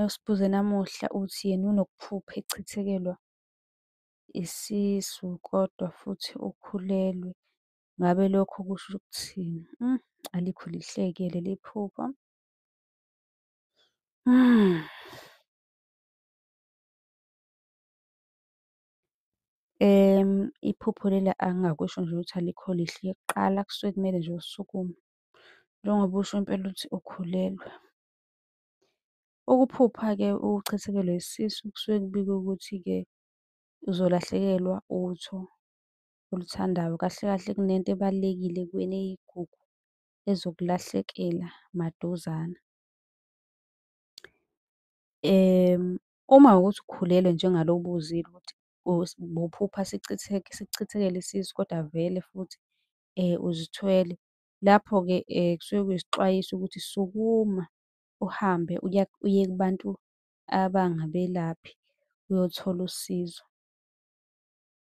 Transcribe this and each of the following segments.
Osibuze namuhla uthi yena unokuphupha echithekelwa isisu kodwa futhi ukhulelwe. Ngabe lokho kusho ukuthini? Alikho lihle-ke leli phupho. Iphupho leli angingakusho nje ukuthi alikho lihle. Kuqala kusuke kumele nje usukume, njengoba usho impela ukuthi ukhulelwe. Ukuphupha-ke uchithekelwa isisu kusuke kubikwa ukuthi-ke uzolahlekelwa utho oluthandayo. Kahle kahle kunento ebalulekile kuwena eyigugu ezokulahlekela maduzane. Uma kuwukuthi ukhulelwe njengalo obuzile ukuthi ubuphupha sikuchithekela isisu kodwa vele futhi uzithwele. Lapho-ke kusuke kuyisixwayiso ukuthi sukuma uhambe uye kubantu abangabelaphi uyothola usizo.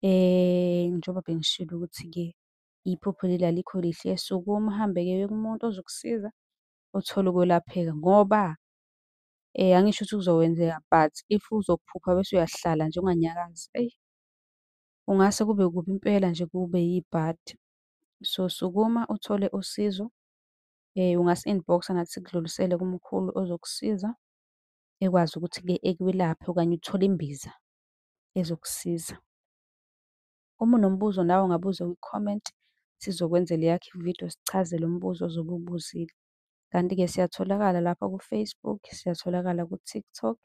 Njengoba bengishilo ukuthi-ke iphupho leli alikho lihle, sukuma uhambe-ke uye kumuntu ozokusiza uthole ukwelapheka ngoba angisho ukuthi kuzokwenzeka but if uzophupha bese uyahlala nje unganyakazi eyi, kungase kube kubi impela nje kube yibhadi. So, sukuma uthole usizo. Ungasi-inbox-a nathi sikudlulisele kumkhulu ozokusiza, ekwazi ukuthi-ke ekwelaphe okanye uthole imbiza ezokusiza. Uma unombuzo nawe ungabuza kwi-comment, sizokwenzela eyakho ividiyo sichaze lo mbuzo ozobe uwubuzile. Kanti-ke siyatholakala lapha ku-Facebook, siyatholakala ku-TikTok,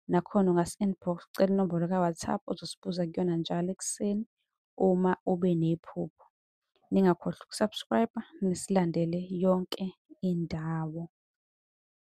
nakhona ungasi-inbox ucele inombolo ka-WhatsApp ozosibuza kuyona njalo ekuseni uma ube nephupho. Ningakhohlwa uku-subscribe-a nisilandele yonke indawo.